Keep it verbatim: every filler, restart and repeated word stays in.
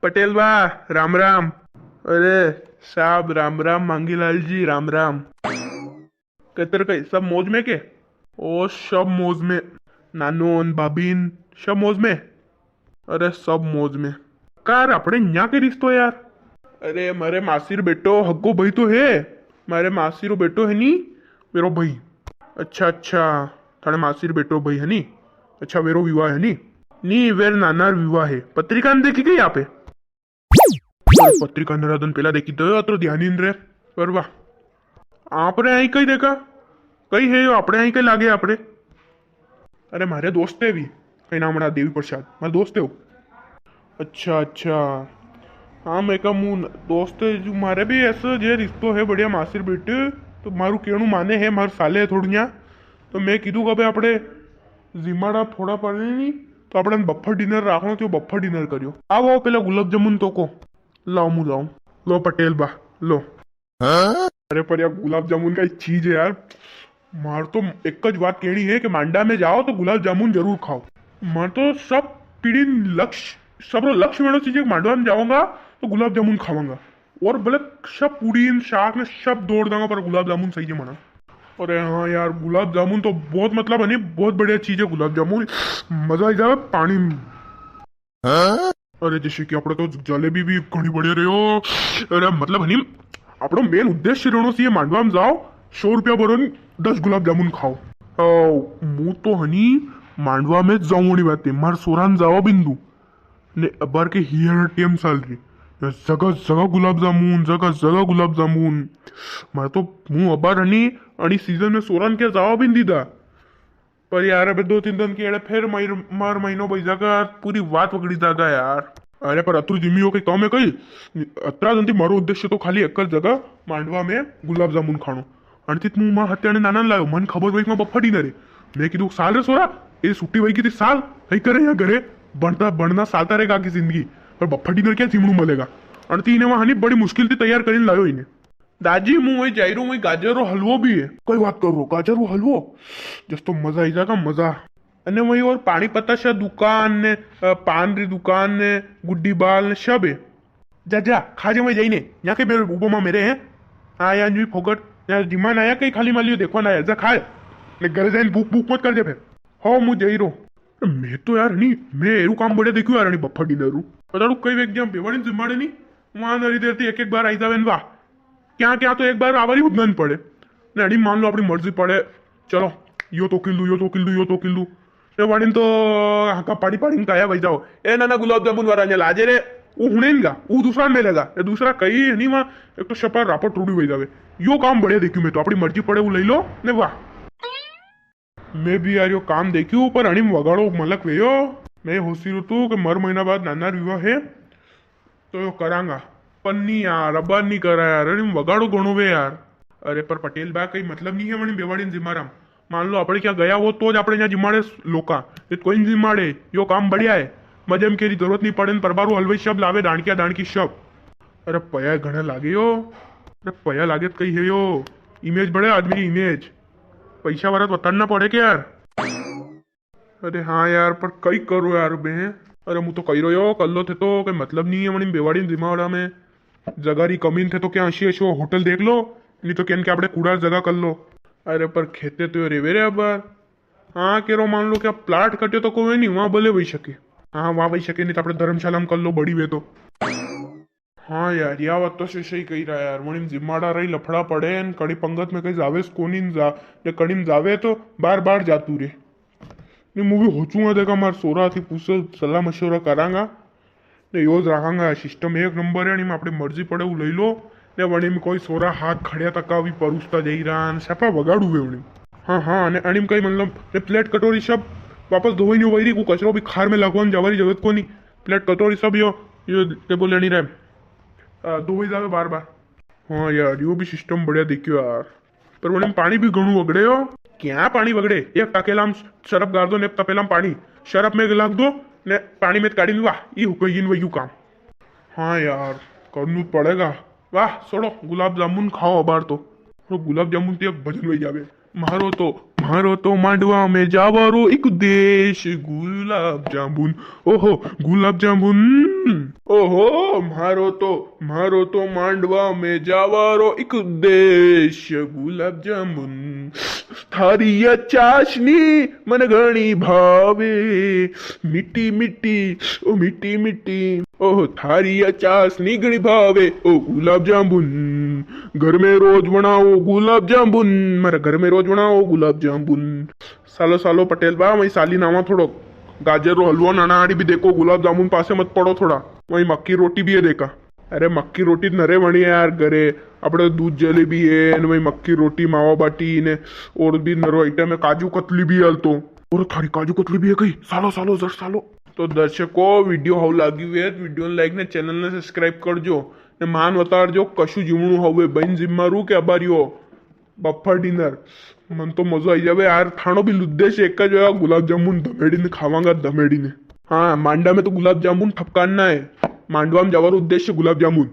पटेल बा, राम राम। अरे साहब, राम राम मांगीलाल जी, राम राम। कतर कई सब मौज में के? ओ, सब मौज में। नानो न भाभी न सब मौज में? अरे, सब मौज में। कार आपणे न्या के रिश्तो यार? अरे, मारे मासी रो बेटो हगो भाई तो है। मारे मासी रो बेटो है नी, वेरो भाई। अच्छा, अच्छा, थाने मासी रो बेटो भाई है नी? अच्छा, वेरो विवाह है नी? नी, वेर नानार विवाह है। पत्रिका ने देखी गई आपे? अरे, पत्रिका नरा दन पेला देखी तो अतरो ध्यान ही नी रे। पर वाह, आपरे आई कई देखा? कई है यो आपरे आई कई लागे आपरे? अरे, मारे दोस्त है भी, कई नाम बना देवी प्रसाद, मारे दोस्त है वो। अच्छा, अच्छा। हाँ, मैं कहा, मू न-, दोस्त है जो, मारे भी ऐसा जे रिश्तो है बढ़िया मासी रे बेटे, तो मारू केणू माने है, मारे साले है थोड़िया, तो मैं कीधु का भाई आपणे जिमाड़ा फोड़ा पड़े नी, तो आपणे buffer dinner राखणो, तो buffer dinner करियो। आओ, आओ, पेला गुलाब जामुन तो को, लाओ मू लाऊं, लो पटेल बा, लो। अरे पर यार, गुलाब जामुन का एक चीज है यार, मार तो एक ज बात कहनी है कि मांडा में जाओ तो गुलाब जामुन जरूर खाओ। मार तो सब पीढ़ी लक्ष्य, सबरो लक्ष्य मेरा चीज है कि मांडवा में जाऊंगा तो गुलाब जामुन खावांगा। और भले सब पूड़ी न साग ने सब दौड़ दांगा, पर गुलाब जामुन सही है मना। अरे हाँ यार, गुलाब जामुन तो बहुत, मतलब है नी, बहुत बढ़िया चीज है गुलाब जामुन, मजा आई जावे पानी में। अरे जैसे कि आपणे तो जलेबी भी घणी बढ़िया रह्यो। अरे मतलब हनी, आपणो main उद्देश्य रहणो चाहिए, मांडवा में जाओ, सौ रुपया भरो ने दस गुलाब जामुन खाओ। अ, मू तो हनी मांडवा में जाऊं वाली बात है, मार सोरान जावा बिंदु ने अबार के हियर टेम साल री, जगह जगह गुलाब जामुन, जगह जगह गुलाब जामुन। मार तो मू अबार हनी अणी सीजन में सोरान के जावा भी नी दीदा। पर यार, अबे दो तीन दिन के एड़े फिर मर-, मर महीनो बज जागा, पूरी बात पकड़ी जागा यार। अरे, पर अतरू जिम्मी हो के काम है कई? अतरा दिन थी मारो उद्देश्य तो खाली एक जगह मांडवा में गुलाब जामुन खाणो। अणती मु मां हत्याने नाना लायो, मन खबर वही में बफड़ी न रे। मैं कीधु, "साल रे सोरा, ये छुट्टी वही की थी साल, कई करे यहाँ घरे, बनता, बनना सालता रहेगा आखी जिंदगी, पर बफड़ी न क्या जीमणू मिलेगा?" अणती इने वहां हनी बड़ी मुश्किल थी तैयार करीन लायो इने। दाजी, मु वही जाई रो, वही गाजर रो हलवो भी है। कई बात कर रो, गाजर रो हलवो? जस तो मजा आई जागा, मजा। अने वही और पाणी पताशा दुकान ने, अ, पान री दुकान ने, गुड्डी बाल ने सब है। जा, जा, खा जे वही जाई ने। यहाँ के मेरे उबो मां मेरे हैं। हाँ, यहाँ न्यू फोकट, यहाँ जिमान आया, कई खाली मालियो देखवा ना आया, जा खा। ने घरे जाइन भूख, भूख मत कर दे फिर। हो, मु जाई रो। मैं तो यार नी, मैं एरू काम बढ़िया देखू यार, नी बफर डिनर रू। बताड़ू कई वेग जाम बेवाड़ी जिमाड़े नी, वहां नरी देर थी एक एक बार आई जावे न वाह। क्या क्या तो एक बार आवारी उदना नी पड़े। ने अड़ी मान लो अपनी मर्जी पड़े, चलो, यो तो किल्लू, यो तो किल्लू, यो तो किल्लू। ए वाणी तो हाका पाड़ी पाड़ी ने काया भाई जाओ। ए ना ना गुलाब जामुन वाला ने लाजे रे, वो हुणे नी गा, वो दूसरा ने मिलेगा। ए दूसरा कई है नी वहां, एक तो शपा रापट रूड़ी भाई जावे। यो काम बढ़िया देखू मैं तो, अपनी मर्जी पड़े वो ले लो, ने वाह। मैं भी यार यो काम देखियो, पर अणी में वगाड़ो मलक वेयो। मैं होसी रो तू के मर महीना बाद नाना रो विवाह है, तो यो करांगा। पर नी यार, अबार नी करा यार, अणी में वगाड़ो घणो वे यार। अरे पर पटेल बा, कई मतलब नी है वणी बेवाड़ी ने जिमारा में। मान लो, आपणे क्या गया हो, तो ज आपणे यहाँ जिमाड़े लोका, ये कोई नी जिमाड़े, यो काम बढ़िया है। मजे में केरी जरूरत नी पड़े, ने परबारू हलवाई शब लावे, दाणकिया दाणकी शब। अरे पया घणा लागे यो, अरे पया लागे तो कई है यो, इमेज बढ़े आदमी री इमेज। पैसा वाला तो वताड़ना पड़े के यार। अरे हाँ यार, पर कई करो यार बे। अरे मु तो कई रयो, कर लो थे तो, कोई मतलब नी है वणी बेवाड़ी जिमावड़ा में। जगा री कमी थे तो क्या अशी अशो होटल देख लो, नी तो केन के आपणे कूड़ा जगा कर लो। अरे पर खेते तो रेवे रे अबार। हाँ, केरो मान लो क्या प्लाट कटे तो कोई नी, वहां भले वही सके। हाँ, वहां वही सके, नी तो आपणे धर्मशाला में कर लो, बड़ी वे तो। हाँ यार, या बात तो से सही कही रहा यार। वणी में जिमाड़ा रही लफड़ा पड़े न कड़ी पंगत में कहीं जावे स कोनी न जा, ने कड़ी में जावे तो बार बार जातू रे। ने मु भी होचूंगा, देखा मार सोरा थी पूछो, सलाह मशवरा करांगा। ने योज रखांगा, सिस्टम एक नंबर है, नी में आपणी मर्जी पड़े वो लई लो। ने वणी में कोई सोरा हाथ खड़िया तका भी परुसता जाई रहा न सफा वगाड़ू वे वणी। हाँ, हाँ, ने अणी में कई मतलब, ने प्लेट कटोरी सब वापस धोई नी वई री, को कचरो भी खार में लगवा ने जावा री जरूरत कोनी। प्लेट कटोरी सब यो, यो टेबल लेनी रे। आ, दो ही जावे बार बार। हाँ यार, यो भी सिस्टम बढ़िया देखियो यार। पर वणी में पाणी भी घणू वगड़े हो। क्या पाणी वगड़े? एक तकेला में सरफ गार दो ने तपेला में पाणी, सरफ में लाग दो ने पाणी में काढ़ी ने, वाह, ई हुकईन वयू काम। हाँ यार, करनू पड़ेगा। वाह, छोड़ो, गुलाब जामुन खाओ अबार तो। और गुलाब जामुन तो एक भजन वही जावे। म्हारो तो, म्हारो तो मांडवा में जावारो एक उद्देश, गुलाब जामुन, ओहो, गुलाब जामुन। ओहो, म्हारो तो, म्हारो तो मांडवा में जावारो एक उद्देश्य गुलाब जामुन। थारी या चाशनी मन घणी भावे, मीठी मीठी, ओ मीठी मीठी। ओहो, थारी या चाशनी घणी भावे, ओ गुलाब जामुन। घर में रोज बनाओ गुलाब जामुन, मारा घर में रोज बनाओ गुलाब जामुन। सालो, सालो पटेल बा, वही साली नावा थोड़ो गाजर रो हलवो ननाड़ी भी देखो, गुलाब जामुन पासे मत पड़ो थोड़ा। वही मक्की रोटी भी है देखा। अरे मक्की रोटी नरे वणी है यार घरे, अपने दूध जलेबी है, ने वही मक्की रोटी, मावा बाटी ने और भी नरो आइटम है, काजू कतली भी है हाल तो। और थारी काजू कतली भी है कई? सालो, सालो, जट सालो। तो दर्शकों, वीडियो हाउ लागी हुई है, वीडियो ने लाइक ने चैनल ने सब्सक्राइब कर जो, ने मान वतार जो कशु जीवणु हवे, बन जिम्मा रू के अबारियो। Buffer dinner. मन तो मजो आई जावे यार। थानो भी उद्देश्य एक ज होया, गुलाब जामुन दमेड़ी ने खावांगा, दमेड़ी ने। हाँ, मांडा में तो गुलाब जामुन ठपकाना है। मांडवा में जावा रो उद्देश्य गुलाब जामुन।